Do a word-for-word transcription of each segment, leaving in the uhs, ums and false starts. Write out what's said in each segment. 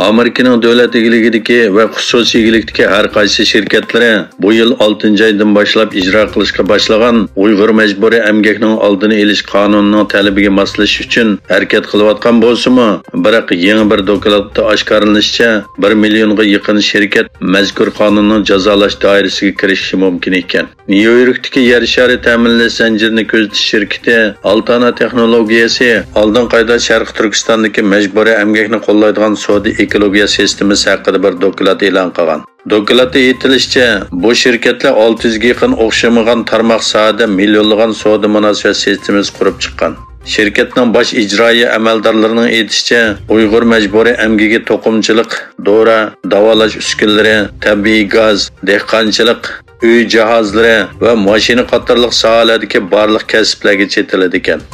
ئامېرىكىنىڭ دۆلەت ئىگىلىكىدىكى ۋە خۇسۇسىي ئىگىلىكتىكى ھەر قايسى شىركەتلىرى بۇ يىل ئالتىنچى ئايدىن باشلاپ ئىجرا قىلىشقا باشلىغان ئۇيغۇر مەجبۇرىي ئەمگەكنىڭ ئالدىنى ئېلىش قانۇنىنىڭ تەلىپىگە ماسلىشىش ئۈچۈن ھەرىكەت قىلىۋاتقان بولسىمۇ، بىراق يېڭى بىر دوكلاتتا ئاشكارىلىنىشىچە، بىر مىليونغا يېقىن شىركەت مەزكۇر قانۇننىڭ جازالاش دائىرىسىگە كىرىشىشى مۇمكىن ئىكەن. نيۇ يوركتىكى يەر شارى تەمىنلەش زەنجىرىنى كۆزىتىش شىركىتى ئالتانا تېخنولوگىيەسى ئالدىنقى ئايدا شەرقىي تۈركىستاندىكى مەجبۇرىي ئەمگەكنى قوللايدىغان سودا ئېكولوگىيە سىستېمىسى ھەققىدە بىر دوكلات ئېلان قىلغان. دوكلاتتا ئېيتىلىشىچە، بۇ شىركەتلەر ئالتە يۈزگە يېقىن ئوخشىمىغان تارماق ساھەدە مىليونلىغان سودا مۇناسىۋەت سىستېمىسى قۇرۇپ چىققان. شىركەتنىڭ باش ئىجرائىيە ئەمەلدارلىرىنىڭ ئېيتىشىچە، ئۇيغۇر مەجبۇرىي ئەمگىكى توقۇمىچىلىق، دورا، داۋالاش ئۈسكۈنىلىرى، تەبىئىي گاز، دېھقانچىلىق، ئۆي جاھازلىرى ۋە ماشىنا قاتارلىق ساھەلەردىكى بارلىق كەسىپلەرگە چېتىلىدىكەن.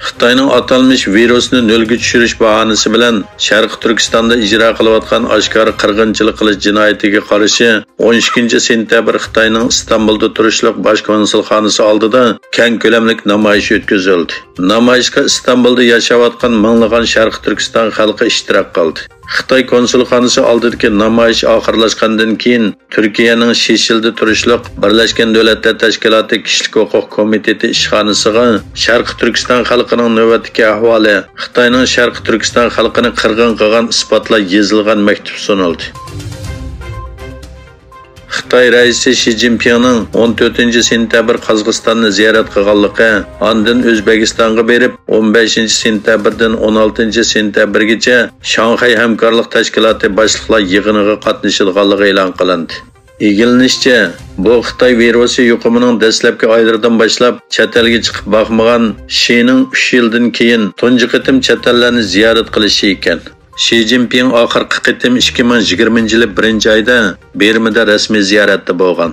خىتاينىڭ ئاتالمىش ۋىرۇسنى نۆلگە چۈشۈرۈش باھانىسى بىلەن شەرقىي تۈركىستاندا ئىجرا قىلىۋاتقان ئاشكارا قىرغىنچىلىق قىلىش جىنايىتىگە قارشى ئون ئىككىنچى سېنتەبىر خىتاينىڭ ئىستانبۇلدا تۇرۇشلۇق باش كونسۇلخانىسى ئالدىدا كەڭ كۆلەملىك نامايىش ئۆتكۈزۈلدى. نامايىشقا ئىستانبۇلدا ياشاۋاتقان مىڭلىغان شەرقىي تۈركىستان خەلقى ئىشتىراك قىلدى. خىتاي كونسۇلخانىسى ئالدىدىكى نامايىش ئاخىرلاشقاندىن كېيىن، تۈركىيەنىڭ شېشىلدا تۇرۇشلۇق بىرلەشكەن دۆلەتلەر تەشكىلاتى كىشىلىك ھوقۇق كومىتېتى ئىشخانىسىغا شەرقىي تۈركىستان خەلقىنىڭ نۆۋەتتىكى ئەھۋالى، خىتاينىڭ شەرقىي تۈركىستان خەلقىنى قىرغىن قىلغان ئىسپاتلار يېزىلغان مەكتۇپ سۇنۇلدى. خىتاي رەئىسى شى جىنپىڭنىڭ ئون تۆتىنچى سېنتەبىر قازاقىستاننى زىيارەت قىلغانلىقى، ئاندىن ئۆزبېكىستانغا بېرىپ، ئون بەشىنچى سېنتەبىردىن ئون ئالتىنچى سېنتەبىرگىچە شاڭخەي ھەمكارلىق تەشكىلاتى باشلىقلار يىغىنىغا قاتنىشىدىغانلىقى ئېلان قىلىندى. ئىگىلىنىشىچە، بۇ خىتاي ۋىرۇسى يۇقۇمىنىڭ دەسلەپكى ئايلىرىدىن باشلاپ چەت ئەلگە چىقىپ باقمىغان شىنىڭ ئۈچ يىلدىن كېيىن تۇنجى قېتىم چەت ئەللەرنى زىيارەت قىلىشى ئىكەن. شى جىنپىڭ ئاخىرقى قېتىم ئىككى مىڭ يىگىرمىنچى يىلى بىرىنچى ئايدا بىرمىدا رەسمىي زىيارەتتە بولغان.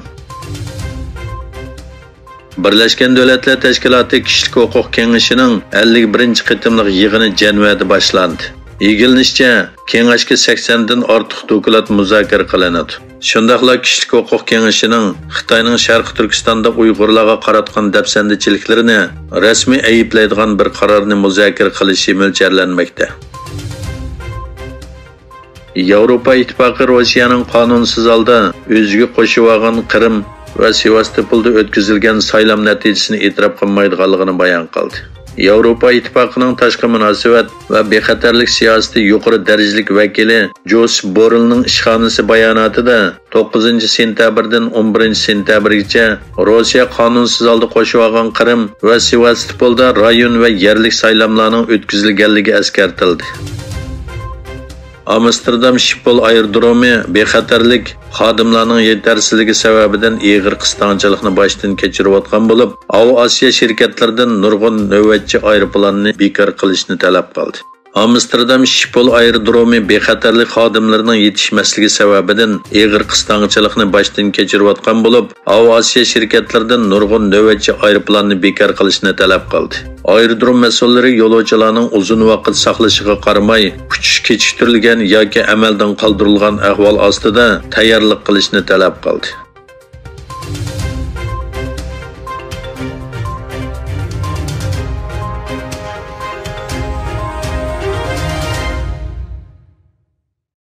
بىرلەشكەن دۆلەتلەر تەشكىلاتى كىشىلىك ھوقۇق كېڭىشىنىڭ ئەللىك بىرىنچى قېتىملىق يىغىنى جەنۋەدە باشلاندى. ئىگىلىنىشىچە، كېڭەشكە سەكسەندىن ئارتۇق دوكلات مۇزاكىرە قىلىنىدۇ. شۇنداقلا كىشىلىك ھوقۇق كېڭىشىنىڭ خىتاينىڭ شەرقىي تۈركىستاندا ئۇيغۇرلارغا قاراتقان دەپسەندىچىلىكلىرىنى رەسمىي ئەيىبلەيدىغان بىر قارارنى مۇزاكىرە قىلىشى مۆلچەرلەنمەكتە. ياۋروپا ئىتتىپاقى روسىيەنىڭ قانۇنسىز ھالدا ئۆزىگە قوشۇۋالغان قىرىم ۋە سېۋاستوپولدا ئۆتكۈزۈلگەن سايلام نەتىجىسىنى ئېتىراپ قىلمايدىغانلىقىنى بايان قىلدى. ياۋروپا ئىتتىپاقىنىڭ تاشقى مۇناسىۋەت ۋە بىخەتەرلىك سىياسىتى يۇقىرى دەرىجىلىك ۋەكىلى جوسېپ بورېلنىڭ ئىشخانىسى باياناتىدا، توققۇزىنچى سېنتەبىردىن ئون بىرىنچى سېنتەبىرگىچە روسىيە قانۇنسىز ھالدا قوشۇۋالغان قىرىم ۋە سېۋاستوپولدا رايون ۋە يەرلىك سايلاملارنىڭ ئۆتكۈزۈلگەنلىكى ئەسكەرتىلدى. ئامستېردام شىپول ئايرودرومى بىخەتەرلىك، خادىملارنىڭ يېتەرسىزلىكى سەۋەبىدىن ئېغىر قىستاڭچىلىقنى باشتىن كەچۈرۈۋاتقان بولۇپ، ئاۋۇ ئاسىيا شىركەتلىرىدىن نۇرغۇن نۆۋەتچى ئايروپىلاننى بىكار قىلىشنى تەلەپ قىلدى. ئامستېردام شىپول ئايرودرومى بىخەتەرلىك خادىملىرىنىڭ يېتىشمەسلىكى سەۋەبىدىن ئېغىر قىستاڭچىلىقنى باشتىن كەچۈرۈۋاتقان بولۇپ، ئاۋۇ ئاسىيا شىركەتلىرىدىن نۇرغۇن نۆۋەتچى ئايروپىلاننى بىكار قىلىشنى تەلەپ قىلدى. ئايرودروم مەسئۇللىرى يولۇچىلارنىڭ ئۇزۇن ۋاقىت ساقلىشىغا قارىماي، ئۇچۇش كېچىكتۈرۈلگەن ياكى ئەمەلدىن قالدۇرۇلغان ئەھۋال ئاستىدا تەييارلىق قىلىشنى تەلەپ قىلدى.